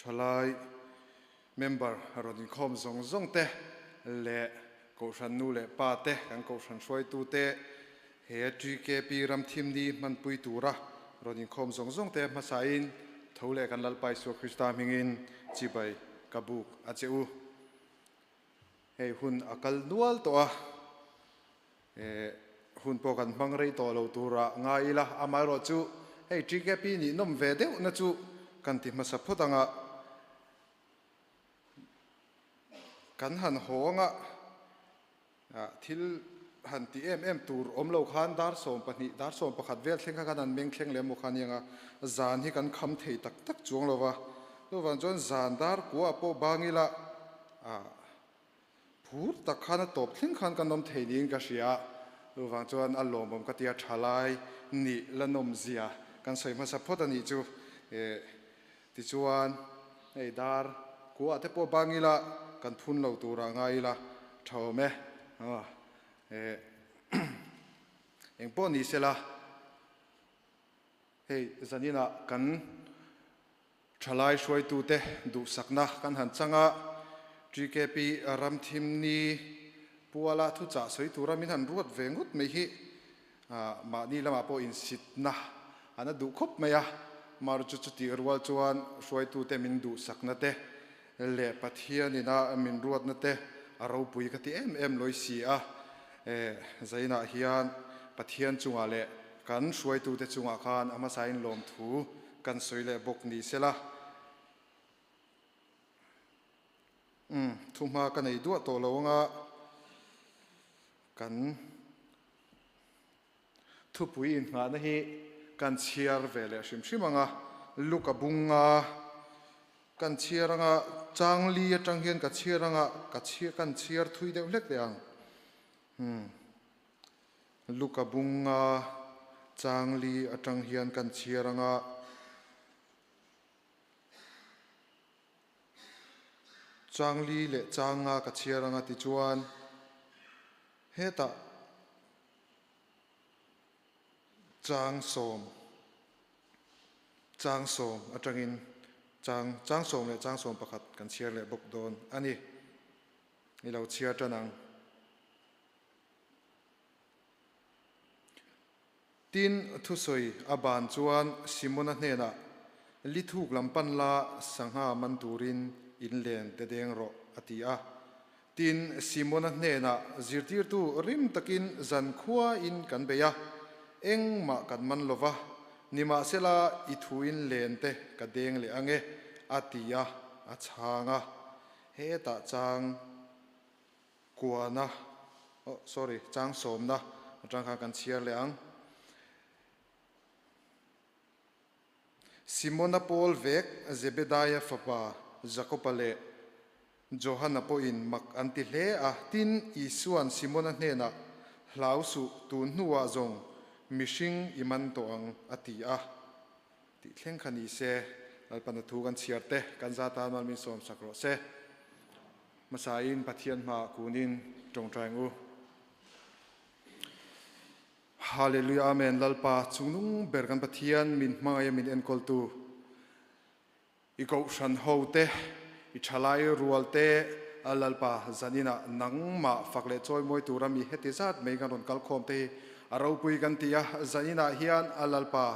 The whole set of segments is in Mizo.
Thalai member rawn inkhawm zawng zawng te leh Kohhran nu leh pa te, kan Kohhran hruaitu te, he TKP ramthimni hmanpui tura rawn inkhawm zawng zawng te hmasain tho leh kan Lalpa Isua Krista hmingin chibai ka buk a che u. Hei hun a kal nual tawh a, hun pawh kan hmang rei tawh lo tura ngai ila, amaherawh chu hei TKP nih nawm ve deuhna chu kan ti hmasa phawt ang a, kan han hawng a, thil han ti em em tur awm lo khan dar 12, dar 11 vel thleng kha khan an meng thleng lem maw kha aniang a, zan hi kan kham thei tak tak chuang lo va, chuvang chuan zan dar kua pawh bang ila Phur tak khan a tawp thleng khan kan awm thei niin ka hria a, chuvang chuan a lawmawm ka tia tha lai nih la nawm zia kan sawi hmasa phawt a nih chu. Tichuan hei dar kuah te pawh bang ila kan phun lo tur ah ngai ila tha awm e. Eng pawh ni sela hei zaninah kan Thalai hruaitute duhsakna kan han chang a, TKP Ramthimni puala thuchah sawi tura min han ruat ve ngawt mai hi mahni lamah pawh insitna an a duh khawp mai a. Mar chu chutih rual chuan hruaitute min duhsakna te leh Pathianina min ruatna te a ropui ka ti em em lawi si a. Zainah hian Pathian chungah leh kan hruaitute chungah khan a hmasain lawmthu Kan sawi leh bawk ni sela. Umm, thuhma ka nei duah tawh lo anga kan thupui inngahna hi kan chhiar ve leh hrim hrim anga Luka bunga kan chhiar anga changli atang hian ka chhiar anga ka chhiar kan chhiar thui deuh hlek leh ang. Umm. Luka bunga changli atang hian kan chhiar anga changli leh changa ka chhiar anga tichuan hetah chang sawm chang sawm atangin chang chang sawm leh chang sawm pakhat kan chhiar leh bawk dawn a ni. I lo chhiar tan ang. Tin, thusawi a ban chuan Simona hnenah, Li thuk lam pan la, sangha man turin in len te deng rawh, a ti a. Tin, Simona hnenah, Zirtirtu rim takin zan khuain kan bei a, engmah kan man lo va, nimahsela i thuin len te ka deng leh ang e, a ti a, a chhang a. Hetah chang. Kuana, oh sorry, chang sawmna atang khan kan chhiar leh ang. Simona Paul vek Zebedaia fapa Jakoba leh Johana pawhin mak an ti hle a. Tin, Isua'n Simona hnenah, Hlau suh, tun hnuah zawng mihring i man tawh ang, a ti a. Tih thleng kha ni se, Lalpana thu kan chhiar te kan za tan mal min sawmsak rawh se. Hmasain Pathian hmaah kunin tawngtai ang u. Hallelujah Amen Lalpa chungnung ber kan Pathian min hmangaih a min enkawltu i kohhran ho te i thalai rual te Lalpa zaninah nangmah fak leh chawimawi tura mi heti zat mai kan rawn kal khawm te hi a ropui kan ti a zaninah hian Lalpa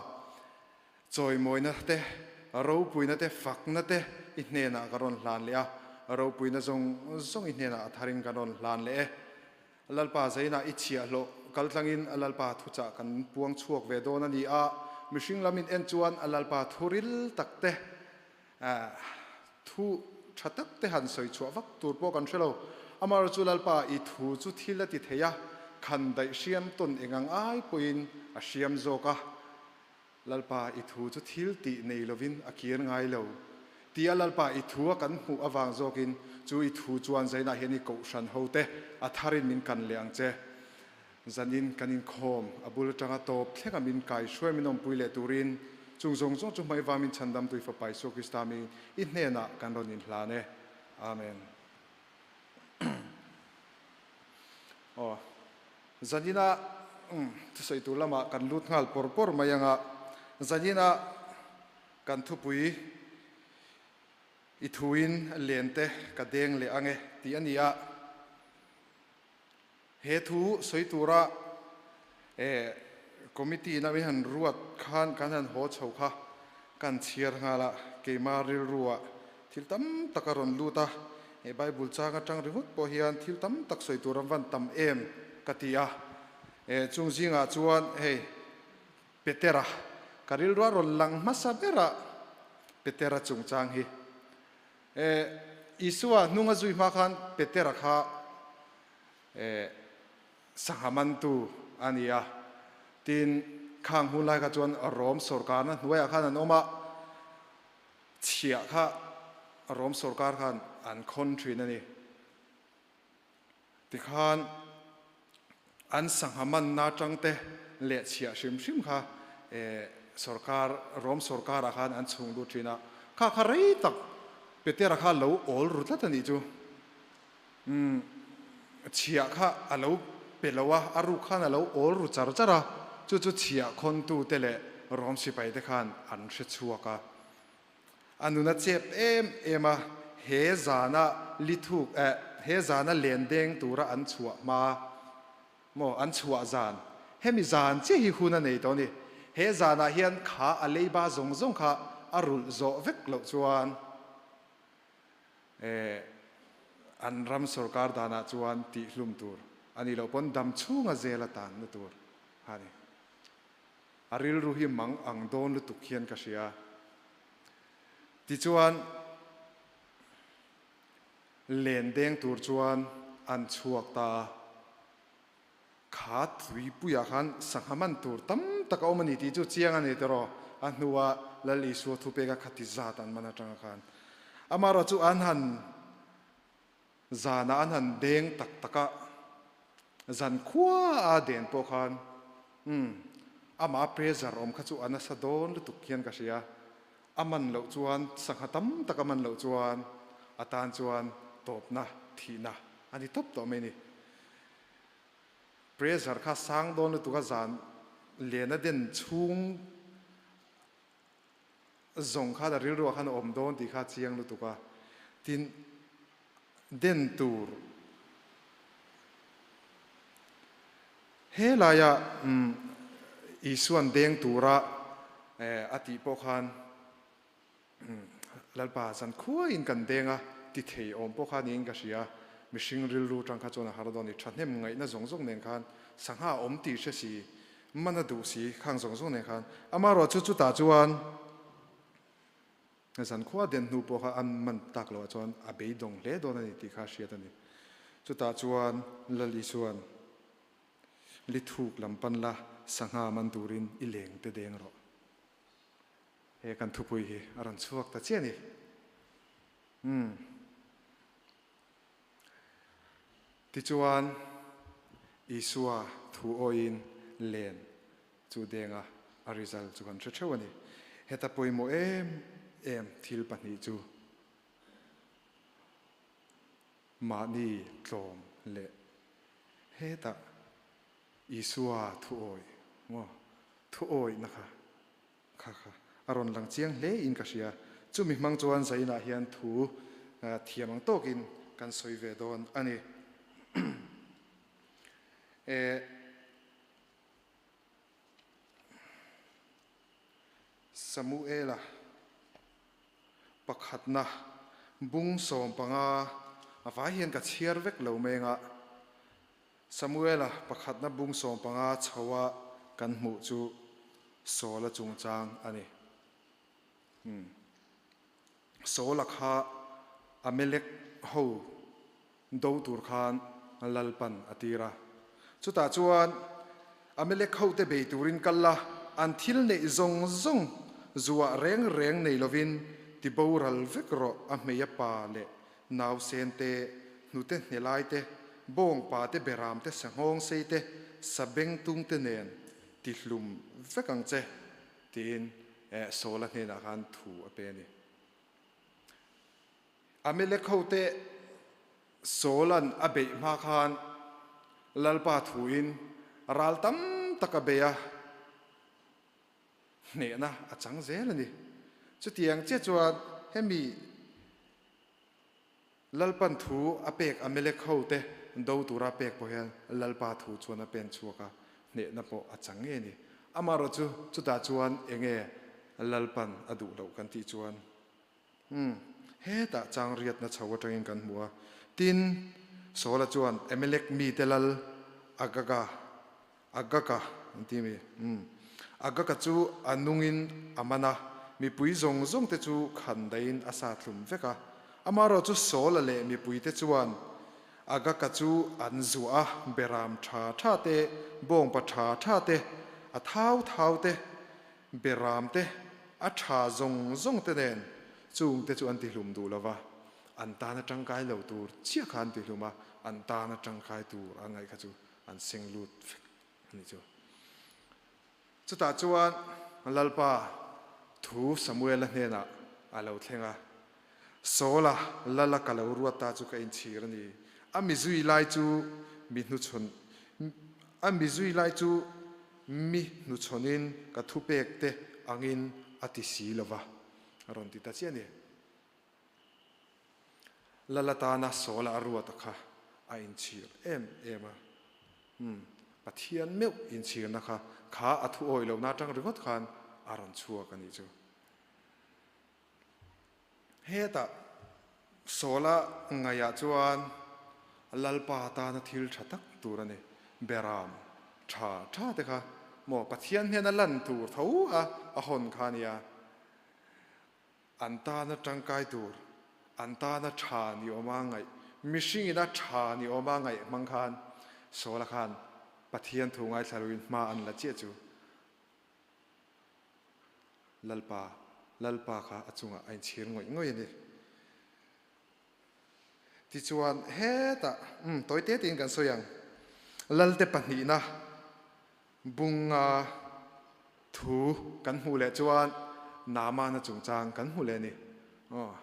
Chawimawina te, ropuina te, fakna te i hnenah ka rawn hlan leh a, ropuina zawng zawng i hnenah a tharin kan rawn hlan leh e. Lalpa zainah i chhiahhlawh kaltlangin Lalpa thuchah kan puang chhuak ve dawn a ni a, mihring lam in en chuan Lalpa thuril tak te, thu tha tak te han sawi chhuah vak tur pawh kan hre lo. Amaherawhchu chu Lalpa i thu chu thil a ti thei a, khan daih hriam tawn engang ai pawhin a hriam zawk a. Lalpa i thu chu thil tih nei lovin a kir ngai lo tia Lalpa i thu a kan hmuh avang zawkin chu i thu chuan zainah hian i kohhran ho te a tharin min kan leh ang che. Zanin kan inkhawm a bul atanga tawp thlenga min kai hruai min awmpui leh turin chung zawng zawng chu hmai vamin chhandamtu i Fapa Isua Krista mi i hnenah kan rawn inhlan e. Amen. Aw. Zanina thusawi tur lamah kan lut nghal pawr pawr mai ang a, zanina kan thupui I thuin lente ka deng leh ange tih a ni a. He thu sawi tura committee in a min han ruat khan kan han haw chho kha kan chhiar nghal a, keima rilruah thil tam tak a rawn lut a, he Bible chang atang ringawt pawh hian thil tam tak sawi tur an van tam em ka ti a, chung zingah chuan hei Petera ka rilrua rawn lang hmasa bera Petera chungchang hi. Isua hnung a zui hma khan Petera kha sangha mantu a ni a, tin khang hun lai kha chuan Rom sawrkarna hnuaiah khan an awm a, chhiah kha Rom sawrkar khan an khawn thin a ni. Tikhan an sangha manna atangte leh chhiah hrim hrim kha sawrkar, Rom sawrkarah khan an chhung lut thin a, kha kha rei tak Petera kha lo awl ru tlat a nih chu. Umm chhiah kha a lo pe lo a, a ruk khan a lo awl ru char char a, chu chu chhiah khawntute leh Rom sipaite khan an hre chhuak a. A nun a chep em em a, he zana lithuk eh he zana len deng tura an chhuah hma maw an chhuah zan hemi zan chiah hi hun a nei tawh a ni. He zanah hian kha a leiba zawng zawng kha a rulh zawh vek loh chuan eh an ram sorkar danah chuan tihhlum tur a nih loh pawn dam chhunga zela tanna tur a ni. A rilru hi mang ang dawn lutuk hian ka hria. Tichuan, len deng tur chuan an chhuak ta a. Kha tuipuiah khan sangha man tur tam tak a awm a ni tih chu chiang a ni tiraw? A hnua Lal Isua thupeka khati zat an man atanga khan. Amaherawhchu chu an han Zanah an han deng tak tak a, zan khua a den pawh khan umm amah pressure awm kha chu a nasa dawn lutuk hian ka hria. A man loh chuan sangha tam tak a man loh chuan a tan chuan tawpna thihna a ni tawp tawh mai ni. Pressure kha sang dawn lutuk a zan len a den chhung Zawng khan a rilruah khan a awm dawn tih kha a chiang lutuk a, tin den tur he laia Isua'n deng tura a tih pawh khan Lalpa zankhuaiin kan deng a ti thei awm pawh kha niin ka hria, mihring rilru tang kha chuan a har dawn i thahnem ngaihna zawng zawng nen khan sangha a awm tih hre si. Man a duh si khang zawng zawng nen khan. Amaherawh chu chutah chuan zankhua den hnu pawh kha an man tak loh ah chuan a beidawng hle dawn a ni tih kha a hriat a ni. Chutah chuan Lal Isua'n Lithuk lam pan la sangha man turin i leng te deng rawh. He kan thupui hi a rawn chhuak ta chiah a ni. Umm. Tichuan, Isua thu awiin len chu denga a result chu kan hre theuh a ni. Heta pawimawh em em thil pahnih chu mahni tlawm leh hetah Isua thu awi maw thu awihna kha Kha kha a rawn lang chiang hle in ka hria. Chumi hmang chuan Zainah hian thu thiam ang tawkin kan sawi ve dawn a ni. Samuela pakhatna bung 15 a vai hian ka chhiar vek lo meng a. Samuela pakhatna bung 15 chhoa kan hmuh chu Saula chungchang a ni. Umm. Saula kha Amalek ho do tur khan Lalpan a tir a. Chutah chuan Amalek hote bei turin kal la, an thil neih zawng zawng zuah reng reng nei lovin ti boral vek rawh a hmei a pa leh Nausen te, hnute hnelai te, bawngpa te, beram te, sanghawng sei te, sabengtung te nen ti hlum vek ang che, tiin Saula hnenah khan thu a pe a ni. Amalek hote Saula'n a beih hma khan Lalpa thuin ral tam tak a bei a, hnehna a chang zel a ni. Chutiang chiah chuan hemi. Lalpan thu a pek Amalek ho te do tura pek pawh hian Lalpa thu chuan a pen chhuak a, hnehna pawh a chang ngei a ni. Amaherawhchu chutah chuan enge Lalpan a duh loh kan tih chuan umm hetah chang riatna chho atangin kan hmu a. Tin, Saula chuan Amalek mite lal Agaga, Agaga an ti mi? Umm. Agaga chu a nungin a man a, mipui zawng zawng te chu khan daihin a sa thlum vek a. Amaherawh chu Saula leh mipui te chuan Agaga chu an zuah a, beram tha tha te, bawngpa tha tha te, a thau thau te, beram te, a tha zawng zawng te nen chung te chu an tihlum duh lo va, an tana tangkai lo tur chiah kha an tihlum a, an tana tangkai tur a ngaih kha chu an seng lut vek a nih chu. Chutah chuan Lalpa thu Samuela hnenah a lo thleng a, Saula lala ka lo ruat ta chu ka inchhir a ni. A mi zui lai chu mi hnuchhawn a mi zui lai chu mi hnuchhawnin ka thupek te angin a ti si lo va, a rawn ti ta chiah a ni. Lala tana Saula a ruata kha a inchhir em em a. Umm, Pathian meuh inchhirna kha kha a thu awih lohna atang ringawt khan a rawn chhuak a nih chu. Hetah Saula ngaihah chuan Lalpa tana thil tha tak tur a ni. Beram tha tha te kha maw Pathian hnena lan tur tho a a hawn kha a nia. An tana tangkai tur, an tana tha ni awma ngaih, mihringina tha ni awma ngaih hmang khan Saula khan Pathian thu ngaithla loin hma an la chiah chu Lalpa, Lalpa kha a chungah a inchhir ngawih ngawih a ni. Tichuan hetah, umm, tawi te tiin kan sawi ang, Lalte pahnihna Bunga thu kan hmuh leh chuan Naamana chungchang kan hmu leh a ni. Aw,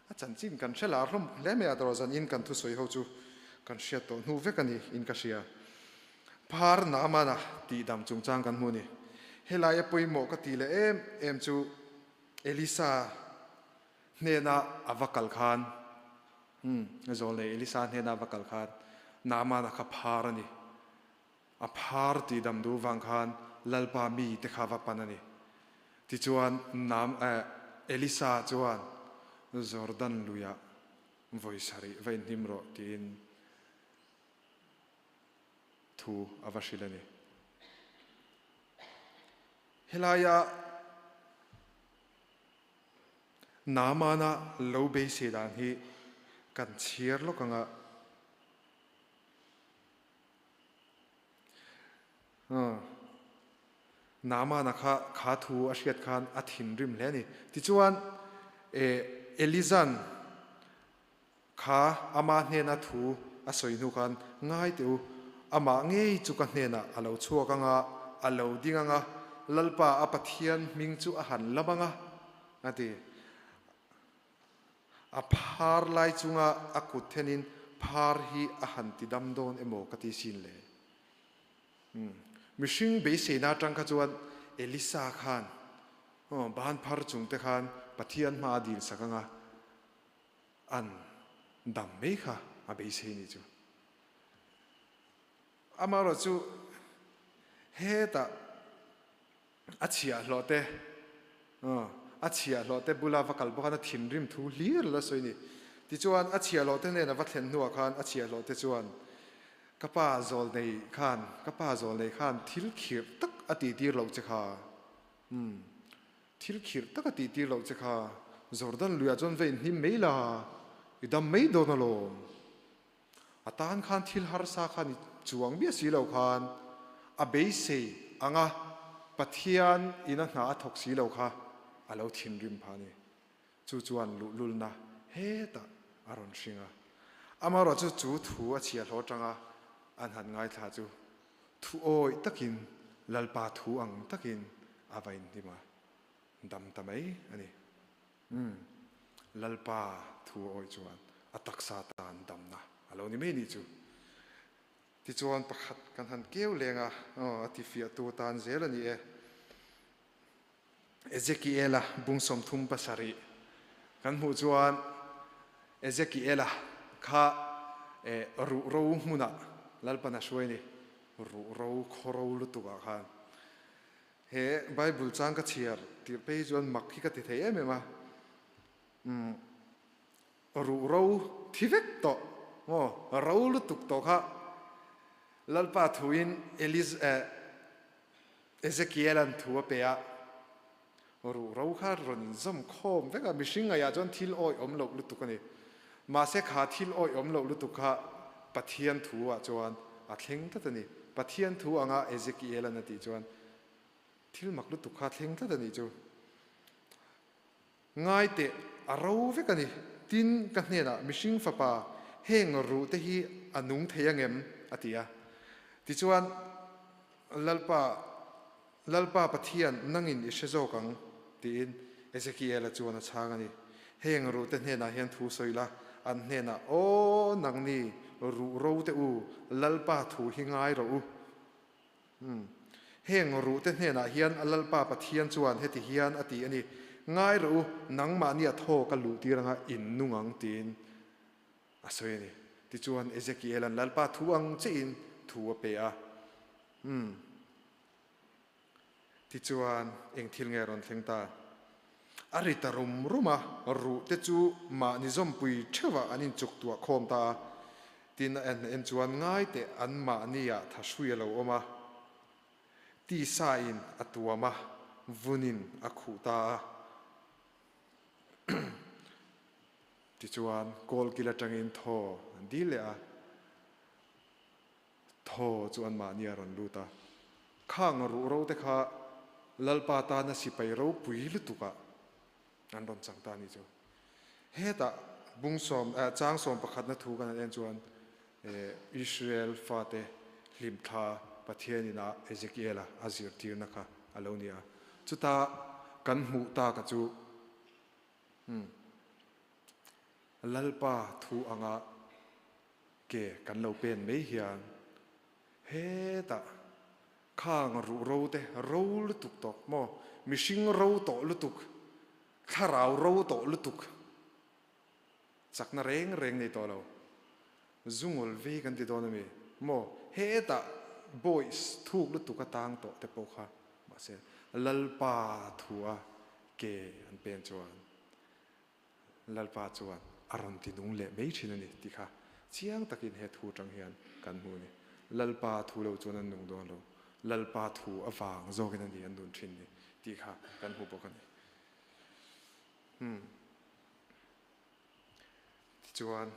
a chanchin kan hre lar hlawm hle mai a, tawrh zanin kan thusawi ho chu kan hriat tawh hnu vek a ni in ka hria. Phar Naamana tihdam chungchang kan hmu a ni. Helaia pawimawh ka tih leh em em chu Elisa hnena a va kal khan, umm, zawlnei Elisa hnena a va kal khan Naamana kha phar a ni. A phar tih dam duh vang khan Lalpa mi te kha va pan a ni. Tichuan Nam eh Elisa chuan Jordan luiah vawi sarih va inhnim rawh tiin thu a va hrilh a ni. Helaia Naamana lo beisei dan hi kan chhiar lawk anga. Naamana kha kha thu a hriat khan a thinrim hle a ni. Tichuan, Eliza'n kha ama hnena thu a sawi hnu khan, Ngai teh u, amah ngei chu ka hnenah a lo chhuak ang a, a lo ding ang a, Lalpa a Pathian hming chu a han lam ang a, a ti. A phar lai chunga a kut thenin phar hi a han ti dam dawn emaw ka ti sin le. Umm. Mihring beiseina atang kha chuan Elisa khan ban phar chung te khan Pathian hma a dil sak anga an dam mai kha a beisei ni chu. Amaherawhchu hetah A chhiahhlawh te, a chhiahhlawh te bula va kal bawk khan a thinrim thu hlir la sawi a ni. Tichuan, a chhiahhlawh te nen a va thlen hnuah khan a chhiahhlawh te chuan, Ka pa zawlnei khan, ka pa zawlnei khan thil khirh tak a tihtir loh che kha. Umm, thil khirh tak a tihtir loh che kha. Jordan luiah chuan va inhnim mai la, i dam mai dawn alawm. A tan khan thil harsa kha ni chuang miah si lo khan a beisei anga Pathian in a hna a thawk si lo kha a lo thinrim phah a ni. Chu chuan luhlulna hetah a rawn hring a. Amaherawhchu chu thu a chhiahhlawh atanga an han ngaithla chu thu awih takin Lalpa thu ang takin a va inhnim a, dam ta mai a ni. Umm, Lalpa thu a awih chuan a taksa tan damna a lo ni mai nih chu. Tichuan pakhat kan han keu leng a, aw a tifiahtu atan zel a ni e. Ezekiela bung 37 kan hmuh chuan Ezekiela. Kha ruh ro hmunah Lalpan a hruai ni. Ruh ro khaw ro lutuk ah khan. He Bible chang ka chhiar tirh phei hi chuan mak hi ka ti thei em em a. Umm ruh ro thi vek tawh maw ro lutuk tawh kha Lalpa thuin Eliz eh Ezekiel-a'n thu a pe a, ruh ro kha rawn inzawm khawm vek a, mihring ngaihah chuan thil awihawm loh lutuk a ni. Mahse kha thil awihawm loh lutuk kha Pathian thu ah chuan a thleng tlat a ni. Pathian thu anga Ezekiel-a'n a tih chuan thil mak lutuk kha a thleng tlat a nih chu. Ngai teh, a ro vek a ni. Tin, ka hnenah, Mihring fapa, heng ruh te hi a nung thei angem? a ti a. Tichuan, Lalpa, Lalpa Pathian, nangin i hre zawk ang, tiin Ezekiela chuan a chhang a ni. Heng ruh te hnenah hian thu sawi la, an hnenah, Aw, nangni ruh ro te u, Lalpa thu hi ngai rawh u. Umm. Heng ruhte hnenah hian a Lalpa Pathian chuan heti hian a ti a ni, Ngai rawh u, nangmahni a thaw ka luh tir anga in nung ang, tiin a sawi a ni. Tichuan Ezekiel-a'n Lalpa thu ang chiahin thu a pe a. Umm. Tichuan eng thil nge a rawn thleng ta? A ri ta rum rum a, ruhte chu mahni zawmpui theuhah an inchuktuah khawm ta a. Tin, a en en chuan ngai teh an mahniah tha hrui a lo awm a, tisain a tuam a, vunin a khuh ta a. Tichuan, kawlkil atangin thaw an dil leh a. Thaw chu anmahni a rawn lut a, khang ruh ro te kha Lalpa tana sipai ropui lutukah an rawn chang ta a ni chu. Hetah bung sawm eh chang sawm pakhatna thu kan han en chuan eh Israel fate hlimthla Pathian ina Ezekiela a zirtirna kha a lo ni a. Chuta kan hmuh taka chu umm Lalpa thu anga Ke kan lo pen mai hian hetah khang ruh ro te ro lutuk tawh maw, mihring ro tawh lutuk, thlarau ro tawh lutuk, chakna reng reng nei tawh lo, zungawl vei kan ti dawn a mi maw, hetah boys thuk lutuk a tang tawh te pawh kha mahse Lalpa thua ke an pen chuan Lalpa chuan a rawn ti nung leh mai thin a ni tih kha chiang takin he thu atang hian kan hmu a ni. Lalpa thu lo chuan an nung dawn lo, Lalpa thu avang zawkin a ni an nun thin ni tih kha kan hmu bawk a ni. Hmm. Tichuan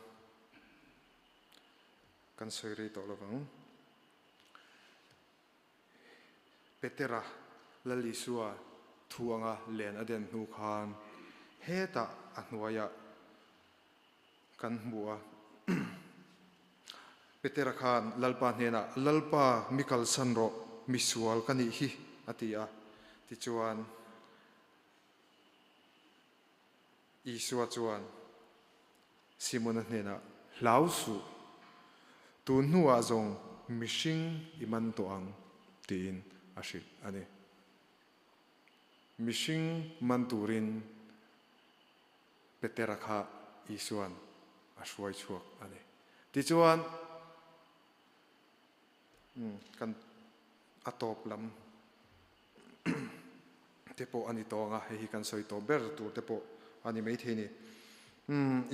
kan sawi rei tawh lovang. Petera, Lal Isua thu anga len a den hnu khan hetah a hnuaiah kan hmu a. Petera khan Lalpa hnenah, Lalpa, mi kalsan rawh, mi sual ka nih hi, a ti a. Tichuan, Isua chuan Simona hnenah, Hlau suh, tun hnuah zawng mihring i man tawh ang, tiin a hrilh a ni. Mihring man turin Petera kha Isua'n a hruai chhuak a ni. Tichuan, kan a tawp lam te pawh a ni tawng a, hei hi kan sawi tawh ber tur te pawh a ni maithei ni.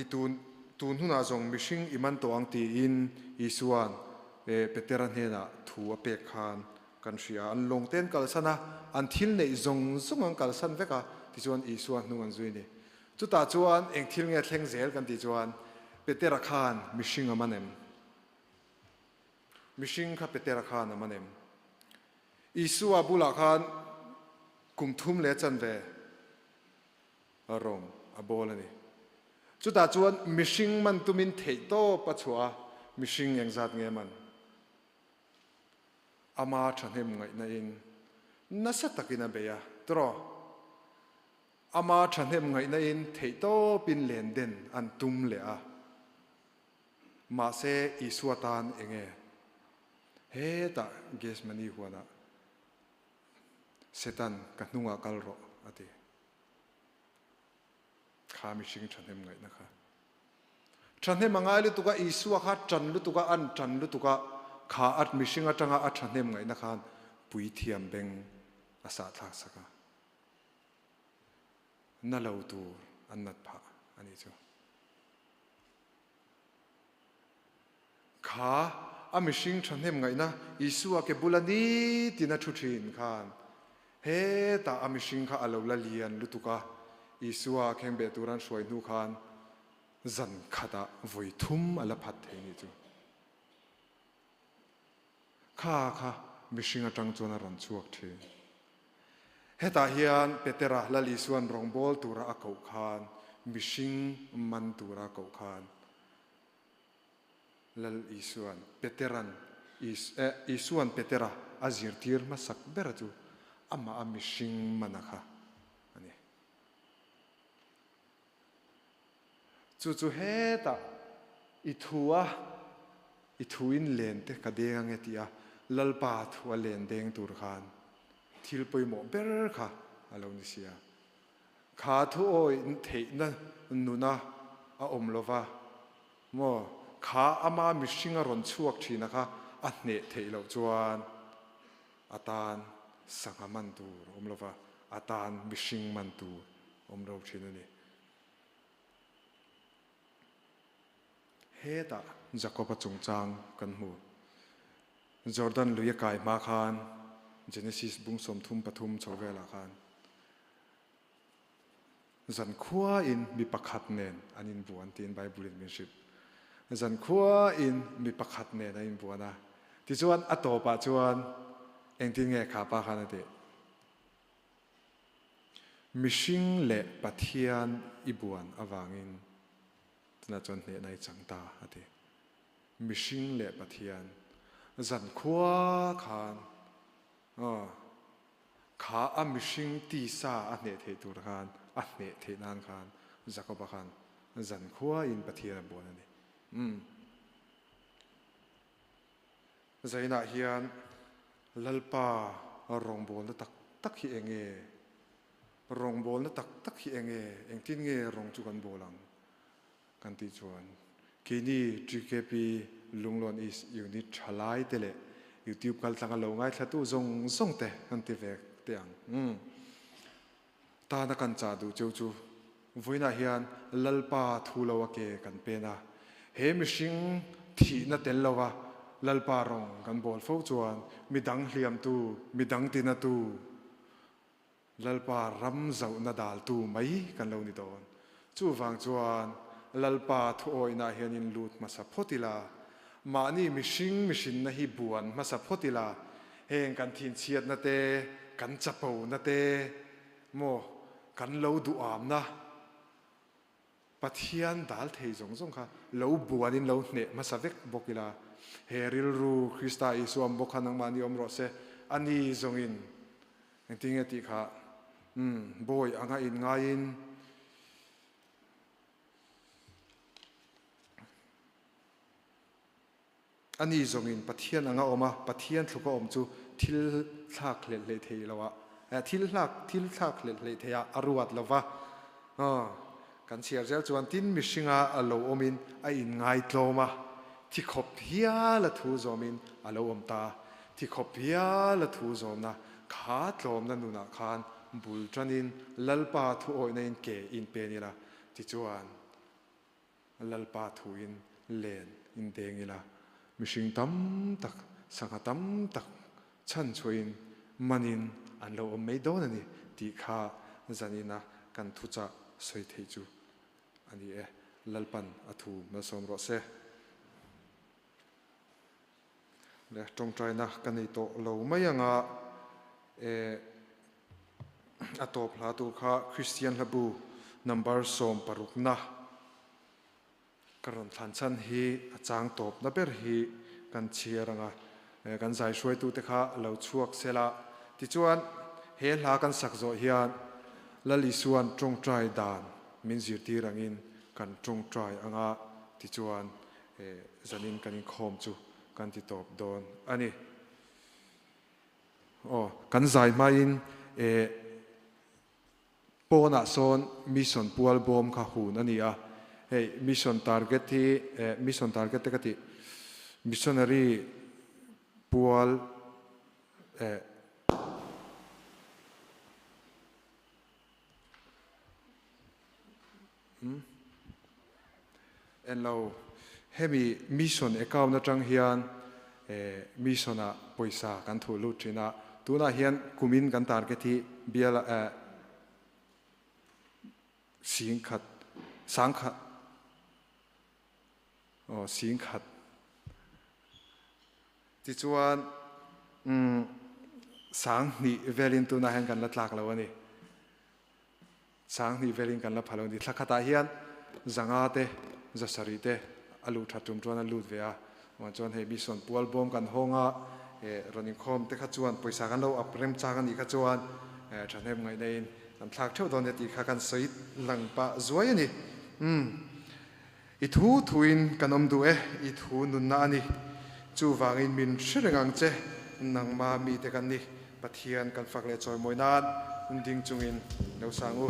I tun tun hunah zawng mihring i man tawh ang tiin Isua'n Petera hnenah thu a pek khan kan hria a, an lawng te an kalsan a, an thil neih zawng zawng an kalsan vek a, tichuan Isua hnung an zui a ni. Chutah chuan eng thil nge thleng zel kan tih chuan Petera khan mihring a man em? Mihring kha Petera khan a man em? Isua bulah khan kum thum leh chanve rawng a bawl a ni. Chutah chuan mihring man tumin theihtawp a chhuah a, mihring engzat nge man? Ama thahnem ngaihna in nasa takin a bei a, tiraw? Ama thahnem ngaihna in theihtawpin len den an tum leh a. Mahse, Isua tan enge? Hetah Gethsemane huanah Setan ka hnungah kal rawh a ti. Kha mihring thahnem ngaihna kha. Thahnem a ngai lutuk a, Isua kha tan lutuk a, an tan lutuk a, kha at mihring atanga a thahnem ngaihna khan puithiam beng a sahthlak sak a. Na lo tur an nat phah a nih chu. Kha a mihring thahnem ngaihna Isua ke bula nitin a thu thin khan hetah a mihring kha a lo la lian lutuk a, Isua khengbeh tur an hruai hnu khan zan khatah vawi thum a la phat thei nih chu. Kha kha mihring atang chuan a rawn chhuak thin. Hetah hian Petera Lal Isua'n rawngbâwl tura a koh khan mihring man tura a koh khan Lal Isua'n Petera'n Isua'n Petera a zirtir hmasak bera chu amah a mihring mana kha a ni. Chu chu hetah i thu a, i thuin len te ka deng ange tih a, Lalpa thu a len deng tur khan thil pawimawh ber kha a lo ni sia. Kha thu awih theihna nuna a awm lova maw, kha ama mihringa rawn chhuak thina kha a hneh theih loh chuan a tan sangha man tur awm lova, a tan mihring man tur awm lo thin a ni. Hetah Jakob-a chungchang kan hmu. Jordan lui a kai hma khan Genesis bung 33 chho velah khan zankhuain mi pakhat nen an inbuan tiin Bible in min hrilh. Zankhuain mi pakhat nen an inbuan a. Tichuan a tawpah chuan engtin nge kha pa khan a tih? Mihring leh Pathian i buan avangin tunah chuan hnehna i chang ta a ti. Mihring leh Pathian zankhua khan aw kha a mihring tisa a hneh theih tur khan a hneh theih nan khan Jakoba khan zankhua in Pathian a buan a ni. Umm. Zainah hian Lalpa rawngbawlna tak tak hi eng nge? Rawngbawlna tak tak hi eng nge? Engtin nge rawng chu kan bawl ang? Kan tih chuan keini TKP Lunglawn East Unit thalai te leh YouTube kaltlanga lo ngaithlatu zawng zawng te kan ti ve teh ang. Umm. Tana kan chah duh cheu chu vawiinah hian Lalpa thu lo a ke kan pen a, he mihring thihna tel lova Lalpa rawng kan bawl fo chuan midang hliamtu, midang tinatu, Lalpa ram zauhna daltu mai kan lo ni dawn. Chuvang chuan Lalpa thuawinah hianin lut hmasa phawt ila, mahni mihring mihrinna hi buan hmasa phawt ila, heng kan thinchhiatna te, kan chapona te, maw kan lo duhamna Pathian dal thei zawng zawng kha lo buanin lo hneh hmasa vek bawk ila, he rilru Krista Isua awm bawk kha nangmahni awm rawh se, ani zawngin engtinge tih kha umm bawi anga inngaiin, Ani zawngin Pathian anga awm a, Pathian thluka awm chu thil thlak hlelh hlei thei lo ah, thil hlak thil thlak hlelh hlei thei ah a ruat lo va. Aw, kan chhiar zel chuan tin mihringa a lo awmin a inngaitlawm a, thi khawp hial a thu zawmin a lo awm ta. Thi khawp hial a thu zawmna kha tlawmna nunah khan bul tanin Lalpa thuawihna in ke inpen ila, tichuan Lalpa thuin len in deng ila, mihring tam tak, sangha tam tak chhan chhuahin manin an lo awm mai dawn a ni tih kha zanina kan thuchah sawi theih chu a ni e. Lalpan a thu malsawm rawh se. Le tawngtaina ka nei tawh lo mai anga e a tawp hla tur kha Kristian hlabu number 60 na ka rawn thlan chhan hi a chang tawp na ber hi kan chhiar anga kan zai hruaitu te kha lo chhuak sela tichuan he hla kan sak zawh hian Lal Isuan tawngtai dan min zirtir angin kan tawngtai anga tichuan zanin kan inkhawm chu kan ti tawp dawn a ni. Aw, kan zai hmain e pawnah sawn mission pual bawm kha hun a ni a. Hei mission target hi mission target te ka tih missionary pual eh En lo, hemi mission account atang hian mission ah pawisa kan thuh lut thin a, tunah hian kumin kan target hi bial ah singkhat sangkhat aw singkhat tichuan sanghnih velin tunah hian kan la tlak lo a ni. Sanghnih velin kan la pha lo ni. Thla khatah hian zanga te, zasarih te a luh that tum chuan a lut ve a. Chuan chuan hei mission pual bawm kan hawng a, rawn inkhawm te kha chuan pawisa kan lo up rem chang a nih kha chuan thahnem ngaihna in kan thlak theuh dawn nia tih kha kan sawi lang pah zuai a ni. Umm. I thu thuin kan awm duh e, i thu nunna a ni. Chuvangin min hre reng ang che, nangma mite kan ni. Pathian kan fak leh chawimawi nan ding chungin lo sang u.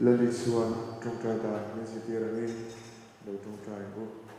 Lal Isua'n ṭawngṭai dan min zirtir angin lo ṭawngṭai ang u.